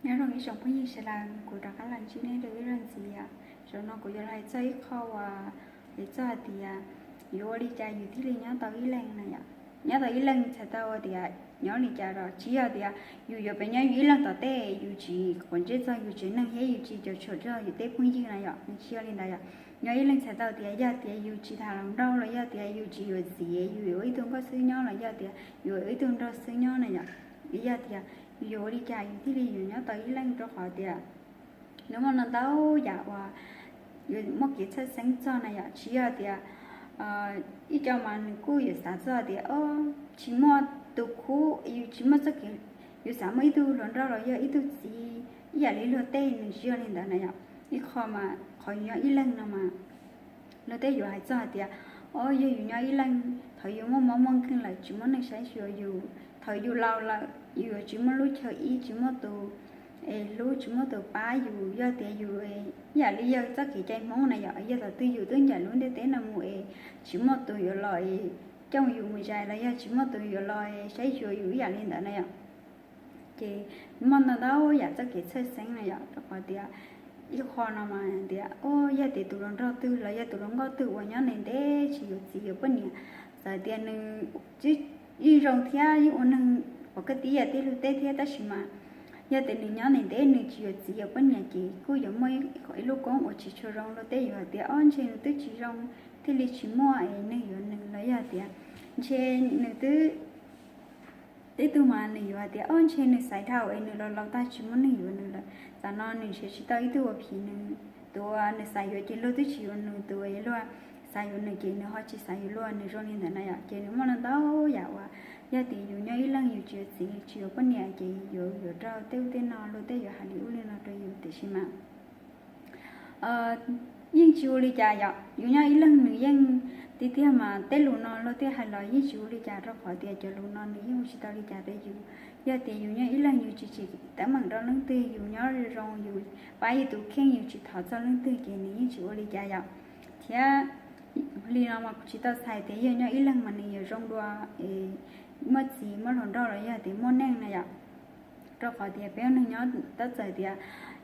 Nyob zoo ib tsoom phooj ywg sawv daws, kuv rov qab los ntsib nej dua ib zaug ntxiv yom. Zaum no kuv yuav los hais txog ib qho uas hais txog hais tias yuav ua li cas yus thiaj li nyob tau ib leeg na yom. Nyob tau ib leeg txhais tau tias nyob li cas los tsis yog tias yus yuav pes nyob yus ib leeg tom tej, yus tsis quav ntsej txog yus tsev neeg thiab yus tsis caum tshuam txog yus tej phooj ywg na yom, nws tsis yog li ntawd yom. Nyob ib leeg txhais tau tias yog tias yus tsis tham hluas nraug los yog tias yus tsis yuav txiv, yus yuav ib tug nkauj xwb nyob los yog tias yus yuav ib tug nraug xwb nyob na yom. Yog tias yus yuav ua li cas yus thiaj li yuav nyob tau ib leeg, rau qhov tias nws muaj ntau yam uas yuav muaj kev txhawj xeeb txog na yom. Tsis yog tias ib co mas nws kuj yuav xav txog tias o, tsis muaj tus khub, yus tsis muaj txoj kev, yus xav muaj ib tug hluas nraug los yog ib tug txiv ib yam li luag tej, nws tsis yog li ntawd na yom. Ib qho mas qhov yus nyob ib leeg no mas luag tej yuav hais txog hais tias o, yog yus nyob ib leeg, thaum yus muaj mob muaj nkeeg lawm tsis muaj neeg saib xyuas yus, thaum yus laus lawm yus yuav tsis muaj lub chaw ib, tsis muaj tus es hlub, tsis muaj tus pab yus. Yog tias yus ib yam li yog txoj kev cai Hmoob na yom, yog thaum twg yus twb ncaim lub ntiaj teb no mus es tsis muaj tus yuav los es coj yus mus zais los yog tsis muaj tus yuav los saib xyuas yus ib yam li ntawd na yom. Ces muaj ntau ntau yam txoj kev txhawj xeeb na yom, rau qhov tias ib qho no mas tias o, yog tias tus hluas nraug twg los yog tus hluas nkauj twg uas nyob ntev ntev tsis yuav txiv yuav poj niam, txawm tias nws yeej zoo thiab yeej ua neeg pom koj tib yam tej luag tej thiab, tab sis mas yog tias nws nyob ntev ntev nws tsis yuav txiv yuav poj niam ces kuj yuav muaj ib lub koob uas tsis tshua zoo. Luag tej yuav hais tias o, ntshe nws twb tsis zoo thiaj li tsis muaj es neeg yuav nws, los yog tias ntshe nws twb, tej tug mas nws yuav hais tias o, ntshe nws xaiv dhau es nws los laus tag tsis muaj neeg yuav nws lawm. Tam no nws nrhiav tsis tau ib tug uas phim nws, tus uas nws xav yuav ces luag twb tsis yuav nws, tus uas luag xav yuav nws ces nws ho tsis xav yuav luag, nws zoo li ntawd na yom. Ces nws muaj ntau ntau yam uas yog tias yus nyob ib leeg yus tsis yuav txiv tsis yuav poj niam ces yuav yuav rau tej ub tej no, luag tej yuav hais li ub li no rau yus, tiam sis mas yeej tsis ua li cas yom. Yus nyob ib leeg nws yeej, tiag tiag mas tej lus no luag tej hais los yeej tsis ua li cas, rau qhov tias cov lus no nws yeej ua tsis tau li cas rau yus. Yog tias yus nyob ib leeg yus tsis tsim teeb meem rau leej twg, yus nyob zoo yus pab yus tus kheej, yus tsis thov txog leej twg ces nws yeej tsis ua li cas yom. Thiab li no mas kuv tsis tau txhais tias yog nyob ib leeg mas nws yuav zoo dua es muaj txiv muaj hluas nraug los yog tias muaj neej na yom. Rau qhov tias peb ua neeg nyob, tab txawm tias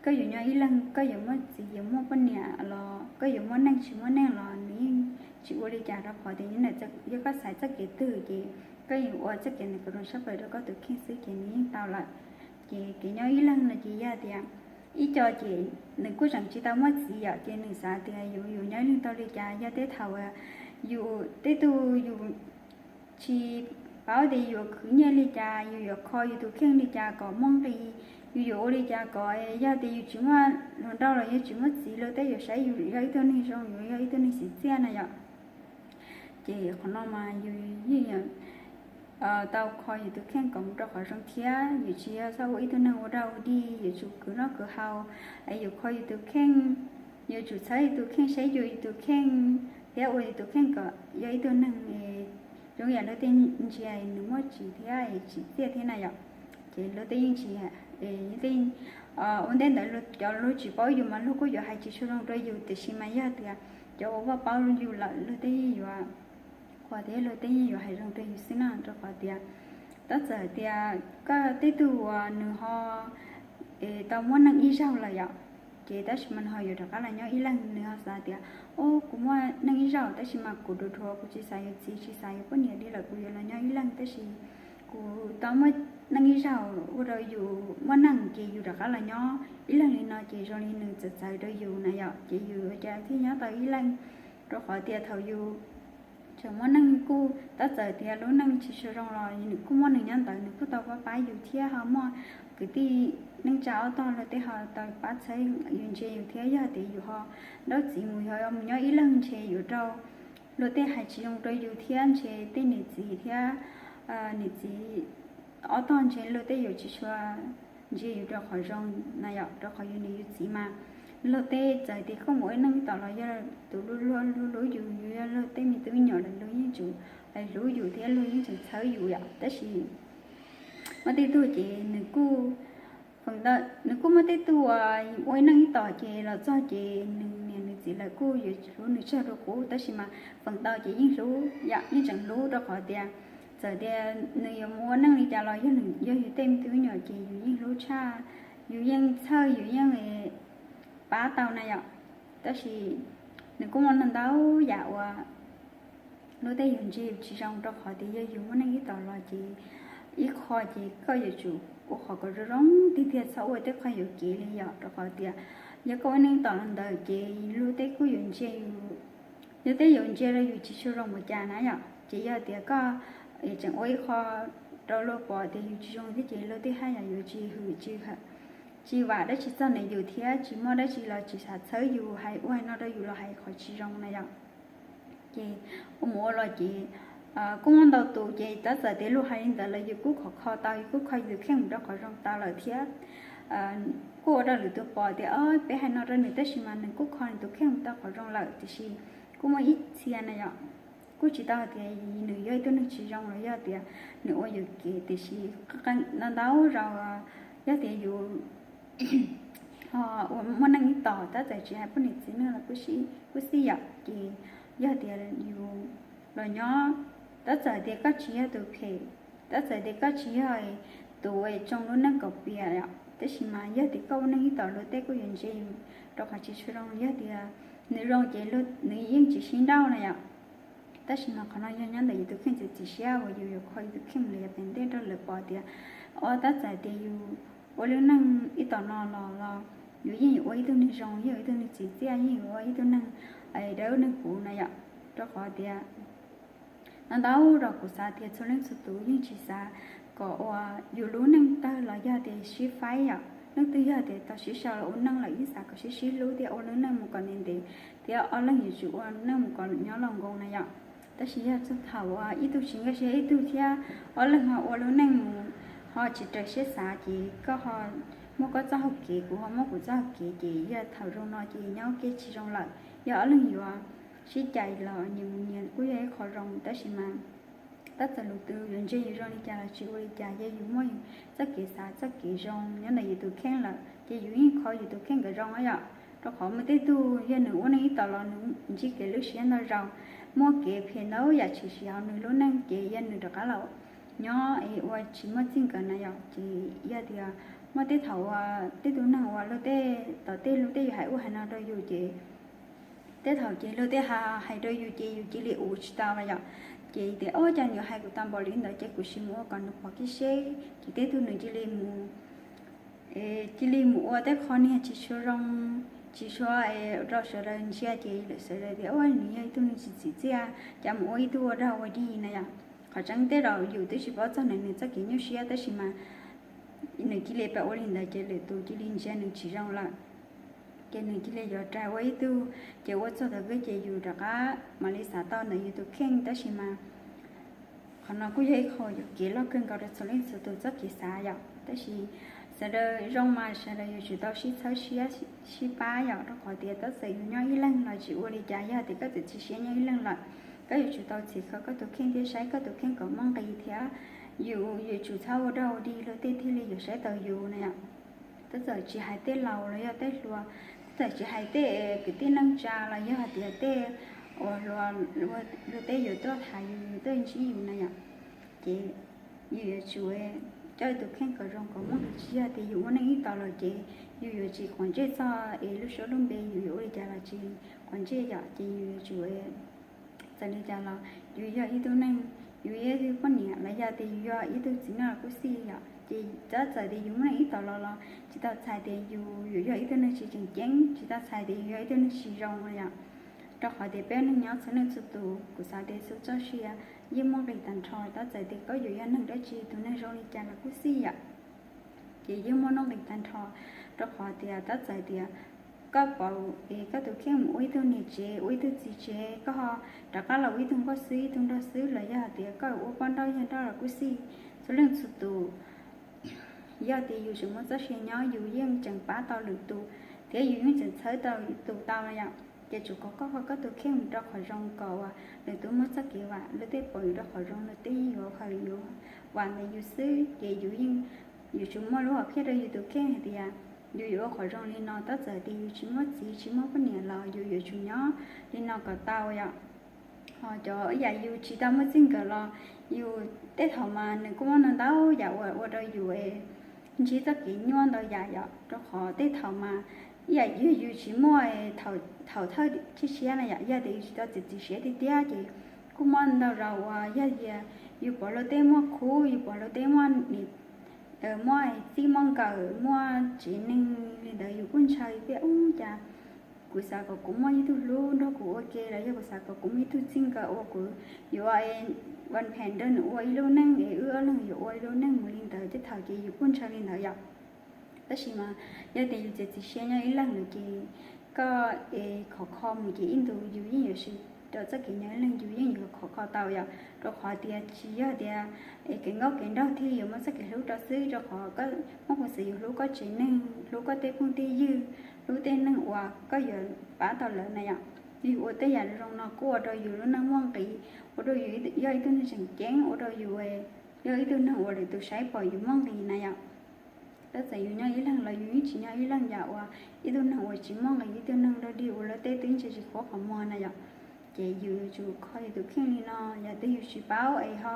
koj yuav nyob ib leeg, koj yuav muaj txiv yuav muaj poj niam los koj yuav muaj neej tsis muaj neej los nws yeej tsis ua li cas, rau qhov tias yog koj xaiv txoj kev twg ces koj yuav ua txoj kev ntawd kom zoo tshaj plaws rau koj tus kheej xwb ces nws yeej tau lawm. Ces kev nyob ib leeg no ces yog tias ib co ces nws kuj tseem tsis tau muaj txiv yom, ces nws xav tias yus yuav nyob ib leeg tau li cas, yog tej thaum yus tej tug yus tsis paub tias yus yuav khwv nyiaj li cas, yus yuav kho yus tus kheej li cas kom muaj nqis, yus yuav ua li cas kom, yog tias yus tsis muaj hluas nraug los yog tsis muaj txiv luag tej yuav saib yus yog ib tug neeg zoo, yus yog ib tug neeg xiv txiaj na yom. Ces qhov no mas yus yeej tau kho yus tus kheej kom mus rau qhov zoo thiab yus tsis yog txhob ua ib tug neeg ua dog ua dig, yuav tsum khwv noj khwv haus, yuav kho yus tus kheej, yuav tsum txhawb yus tus kheej, saib yus tus kheej thiab ua yus tus kheej kom yog ib tug neeg zoo yam luag tej ntsia nws muaj tsim thiab tsim txiaj thiab na yom. Ces luag tej yeej tsis, ua ntej ntawd cov luag tsis paub yus mas luag kuj yuav hais tsis tshua zoo rau yus, tiam sis mas yog tias cov uas paub yus lawm luag tej yeej yuav qhuas thiab luag tej yeej yuav hais zoo rau yus xwb na, rau qhov tias tab txawm tias koj tej tug uas nws ho tau muaj neej ib zaug lawm yom, ces tab sis mas nws ho yuav rov qab los nyob ib leeg, nws ho xav tias o, kuv muaj neej ib zaug tab sis mas kuv dhuav dhuav, kuv tsis xav yuav txiv tsis xav yuav poj niam li lawm, kuv yuav los nyob ib leeg, tab sis kuv tau muaj neej ib zaug ua rau yus muaj neej ces yus rov qab los nyob ib leeg li no ces zoo li nws txawv txawv rau yus na yom, ces yus ua cas thiaj nyob tau ib leeg. Rau qhov tias thaum yus tseem muaj neej kuj tab txawm tias lub neej tsis tshua zoo los nws kuj muaj neeg nyob ntawd, nws kuj tau pab pab yus thiab ho muaj kwv tij neej tsa ob tog luag tej ho tau pab txhawb yus ntsia yus thiab. Yog tias yus ho nraub txiv mus yog mus nyob ib leeg ntshe yuav rau luag tej hais tsis zoo rau yus thiab ntshe tej niam txiv thiab niam txiv ob tog ntshe luag tej yuav tsis tshua ntsia yus rau qhov zoo na yom, rau qhov yus niam yus txiv mas luag tej txawm tias koj mus ua neej tom los yog tus luag hlub yus, yus yog luag tej me tub me nyuam lawm luag yeej tseem hlub yus thiab luag yeej tseem txhawb yus yom. Tab sis muaj tej tug ces nws kuj, nws kuj muaj tej tug uas ua neej ib tom ces los txog ces nws niam nws txiv lawv kuj yuav hlub nws tshaj rau qub, tab sis mas feem ntau ces yeej hlub yom, yeej tseem hlub rau qhov tias txawm tias nws yuav mus ua neej li cas los yog nws yog yus tej me tub me nyuam ces yus yeej hlub tshaj yus yeej txhawj yus yeej pab tau na yom. Tab sis nws kuj muaj ntau yam uas luag tej yus ntsia yus tsis zoo, rau qhov tias yog yus muaj neej ib tom los ces ib qho ces koj yuav tsum ua qhov kom zoo zoo tiag tiag, txhob ua tej qho yuam kev li yom, rau qhov tias yog koj ua neej tom los ntawd ces luag tej kuj yuav ntsia yus, luag tej yuav ntsia rau yus tsis tshua zoo mus cas na yom. Ces yog tias koj tseem ua ib qho rau luag pom tias yus tsis zoo thiab ces luag tej haj yam yuav tsis hwm tsis tsis vam dab tsi txog ntawm yus thiab tsis muaj dab tsi los tsis xav txhawb yus, hais ua hais no rau yus los hais qhov tsis zoo na yom. Ces ua mus ua los ces kuj muaj ntau tus ces tab txawm tias luag hais li ntawd los yus kuj khov kho tau, yus kuj kho yus tus kheej mus rau qhov zoo tau lawm thiab. Kuj ua rau lwm tus pom tias o peb hais no rau nws tab sis mas nws kuj kho nws tus kheej mus rau qhov zoo lawm, tiam sis kuj muaj ib txhia na yom, kuj tsis tau hais tias nws yog ib tug neeg tsis zoo los yog tias nws ua yuam kev, tiam sis ntau ntau zaus yog tias yus ho uas muaj neej ib tom, tab txawm tsis hais poj niam txiv neej los kuj xij yom, ces yog tias yus los nyob, tab txawm tias koj tsis yog tus phem, tab txawm tias koj tsis yog tus uas tsoo lub neej kaum pias yom, tab sis mas yog tias koj ua neej ib tom luag tej kuj yuav ntsia yus rau qhov tsis tshua zoo. Yog tias nws zoo ces nws yeej tsis sib nrauj na yom. Tab sis mas qhov no yog nyob ntawm yus tus kheej txiav txim siab uas yus yuav kho yus tus kheej mus li yav pem ntej rau lawv pom tias o tab txawm tias yus ua lub neej ib tom no los los yus yeej yuav ua ib tug neeg zoo, yeej yuav ua ib tug neeg tsim txiaj, yeej yuav ua ib tug neeg dawb neeg huv na yom. Rau qhov tias ntau ntau zaus kuv xav tias txhua leej txhua tus yeej tsis xav kom uas yus lub neej tawg los yog tias sib faib yom. Leej twg yog tias tau sib sau los ua neej lawm yeej xav kom sib sib hlub thiab ua lub neej mus kom ntev ntev thiab ob leeg yuav tsum ua neej mus kom nyob laus nkoos na yom. Tab sis yog txog thaum uas ib tug tsis nkag siab ib tug thiab ob leeg ho ua lub neej mus ho tsis raws siab xav ces koj ho muaj koj txoj hau kev kuv ho muaj kuv txoj hau kev ces yog thaum zoo no ces nyob ua ke tsis zoo lawm. Yog ob leeg yuav sib cais los nyias mus nyias kuj yog ib qho zoo, tab sis mas tab txawm lwm tus yuav ntsia yus zoo li cas los tsis ua li cas, yog yus muaj yus txoj kev xav txoj kev zoo nyob ntawm yus tus kheej lawm ces yus yeej kho yus tus kheej kom zoo yom. Rau qhov muaj tej tug yog nws ua neej ib tom los nws ntsib kev lwj siab ntau zaus, muaj kev phem ntau yam tshwm sim hauv nws lub neej ces yog nws rov qab los nyob es ua tsis muaj txij nkawm na yom. Ces yog tias muaj tej thaum uas tej tug neeg uas luag tej tom tej luag tej yuav hais ua hais no rau yus ces tej thaum ces luag tej hais rau yus ces yus cia li ua tsis tau na yom. Ces tias o cas nws hais kuv tau npaum li ntawd ces kuv sim mus ua kom nws pom kiag seb. Ces tej tug nws cia li mus cia li mus ua tej qho niag tsis tshua zoo, tsis tshua rau sawv daws ntsia ces lawv sawv daws tias o nws yog ib tug neeg tsis tsim txiaj, cas mus ua ib tug ua dog ua dig na yom. Qhov tseeb tej zaum yus twb tsis paub txog nws, nws txoj kev nyuaj siab tab sis mas nws cia li pab ua li ntawd ces lwm tus cia li ntsia nws tsis zoo lawm. Ces nws cia li yuav rais ua ib tug, ces ua txog thaum kawg ces yus rov qab mam li xav tau ntawm yus tus kheej, tab sis mas qhov no kuj yog ib qho yuam kev loj kawg nkaus rau txhua leej txhua tus txoj kev xav yom. Tab sis sawv daws zoo mas sawv daws yuav tsum tau sib txhawb siab sib pab yom, rau qhov tias tab txawm yus nyob ib leeg los tsis ua li cas, yog tias koj txiav txim siab nyob ib leeg lawm, koj yuav tsum tau txhim kho koj tus kheej thiab saib koj tus kheej kom muaj nqis thiab yus yuav tsum txhob ua dog ua dig luag tej thiaj li yuav saib taus yus na yom. Tab txawm tsis hais tej laus los yog tej hluas, tab txawm tsis hais tej kwv tij neej tsa los yog hais tias tej uas hluas, luag tej yuav tuaj tham yus, tuaj ntsib yus na yom, ces yus yuav tsum coj yus tus kheej kom zoo kom muaj nqis. Tsis yog tias yus ua neej ib tom los ces yus yuav tsis quav ntsej txog es lub suab lub npe, yus yuav ua li cas los tsis quav ntsej yom. Ces yus yuav tsum txawm li cas los yus yog ib tug neeg, yus yog ib tug poj niam los yog tias yus yog ib tug txiv neej los kuj xij yom, ces tab txawm tias yus muaj neej ib tom los los tsis tau txhais tias yus yuav yog ib tug neeg tsis tseem ceeb, tsis tau txhais tias yus yog ib tug neeg tsis zoo no yom. Rau qhov tias peb neeg nyob txhua leej txhua tus, kuv xav tias txhua txoj sia yeej muaj nqis tag nrho, tab txawm tias koj yuav yog neeg dab tsi, tus neeg zoo li cas los kuj xij yom, ces yeej muaj nuj nqis tag nrho. Rau qhov tias tab txawm tias koj pauv es koj tus kheej mus ua ib tug niam tsev, ua ib tug txiv tsev, koj ho rov qab los ua ib tug nkauj xwb, ib tug nraug xwb, los yog hais tias koj ua poj nrauj yawg nrauj los kuj xij, txhua leej txhua tus yog tias yus tseem muaj txoj sia nyob, yus yeej tseem pab tau lwm tus thiab yus yeej tseem txhawb tau tus tau no yom. Ces tsuas kom koj kho koj tus kheej mus rau qhov zoo kom uas lwm tus muaj txoj kev vam, luag tej pom yus rau qhov zoo, luag tej yeej yuav hawm yuav vam ntawm yus xwb. Ces yus yeej yuav tsum muaj lub hom phiaj rau yus tus kheej hais tias yus yuav ua qhov zoo li no, tab txawm tias yus tsis muaj txiv tsis muaj poj niam los yus yuav tsum nyob li no kom tau yom. Ho cov yam yus tsis tau muaj txij nkawm los yus tej thaum mas nws kuj muaj ntau ntau yam uas ua rau yus ntsib txoj kev nyuaj ntau yam yom, rau qhov tej thaum mas ib yam yog yus tsis muaj, thaum thawj thiab siab na yom, yog tias yus tsis tau txiav txim siab tiag tiag ces kuj muaj ntau zaus uas yog tias yus pom luag tej muaj khub, yus pom luag tej muaj, muaj txij muaj nkawm, muaj tsev neeg li ntawd, yus kuj ntshaw tias ub cas kuv xav kom kuv muaj ib tug hlub nrog kuv ua ke, los yog kuv xav kom kuv muaj ib tug txij nkawm uas kuv yuav ua phem nrog nws ua ib lub neej es wb ob leeg yuav ua ib lub neej mus li ntawd, tej thaum ces yus kuj ntshaw li ntawd yom. Tab sis mas yog tias yus txiav txim siab nyob ib leeg lawm ces koj es khov kho mus ces ib ntus yus yeej yuav siv rau txoj kev nyob ib leeg, yus yeej yuav khov kho tau yom, rau qhov tias tsis yog tias es kev nkauj kev nraug thiaj yuav muaj txoj kev hlub rau xwb, rau qhov koj muaj peev xwm yus hlub koj tsev neeg, hlub koj tej phooj tej ywg, hlub tej neeg uas koj yuav pab tau lawv na yom. Yus ua tej yam zoo no kuj ua rau yus lub neej muaj nqis, ua rau yus yog ib tug neeg tseem ceeb, ua rau yus yog ib tug neeg uas lwm tus saib pom yus muaj nqis na yom. Tab txawm yus nyob ib leeg los yus yeej tsis nyob ib leeg yam uas ib tug neeg uas tsis muaj nqis, ib tug neeg dog dig uas luag tej twb ntsia tsis khuv qhov muag na yom. Ces yus yuav tsum kho yus tus kheej li no, yog tias yus tsis paub es ho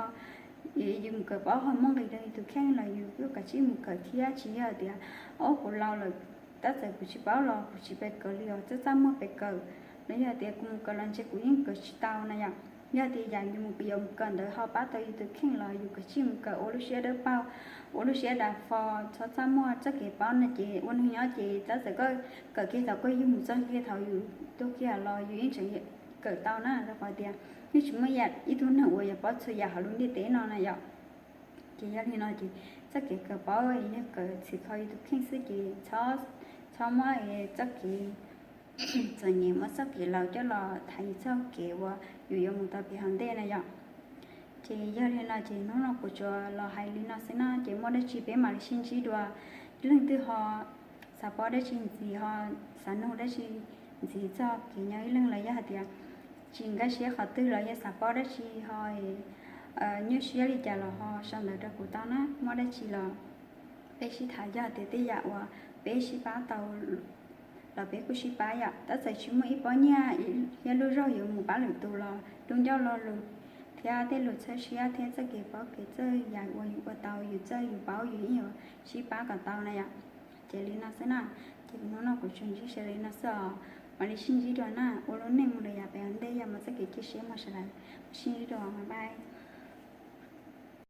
yus mus kawm paub ho muaj nqis rau yus tus kheej los yus kuj kav tsij mus kawm thiab, tsis yog tias ob kuv laus lawm, tab txawm kuv tsis paub los kuv tsis pe kawm li os, txaj txaj muag pe kawm, los yog tias kuv mus kawm los ntshe kuv yeej kawm tsis tau na yom. Yog tias yam yus mus yuav mus kawm ntawd ho pab tau yus tus kheej los yus kav tsij mus kawm, ua lub siab dawb paug, ua lub siab dav fo, txhob txaj muag txoj kev paub no ces ua neeg nyob ces tab txawm koj kawm kiag thaum koj yug mus txog kiag thaum yus tuag kiag los yus yeej tseem kawm tau na, rau qhov tias yeej tsis muaj ib yam ib tug neeg uas yuav paub txhua yam hauv lub ntiaj teb no na yom. Ces yog li no ces txoj kev kawm paub yog kawm txhim kho yus tus kheej xwb ces txhob muab txoj kev txom nyem, muab txoj kev laus coj los thaiv yus txoj kev uas yus yuav mus tau pem hauv ntej na yom. Ces yog li no ces hnub no kuv tsuas los hais li no xwb na, ces muaj dab tsi peb mam li sib ntsib dua. Leej twg ho xav paub dab tsi ntxiv, ho xav nug dab tsi ntxiv txog kev nyob ib leeg los yog hais tias tsis nkag siab qhov twg los yog xav paub dab tsi ho nyuaj siab li cas los ho sau ntawv rau kuv tau na, muaj dab tsi los peb sib tham, yog tias tej yam uas peb sib pab tau los peb kuj sib pab yom. Tab txawm tsis muaj ib pob nyiaj thiab lub zog yuav mus pab lwm tus los lub ncauj lo lus thiab tej lus txhawb siab thiab txoj kev paub kev txawj yam uas yus ua tau, yus txawj yus paub, yus yeej yuav sib pab kom tau na yom. Ces li no xwb na, ces hnub no kuv tsuas ntsib sawv daws li no xwb os, mam li sib ntsib dua na, ua lub neej mus lawm yav pem ua ntej yog mus txoj kev cia siab mog sawv daws, sib ntsib dua, bye bye.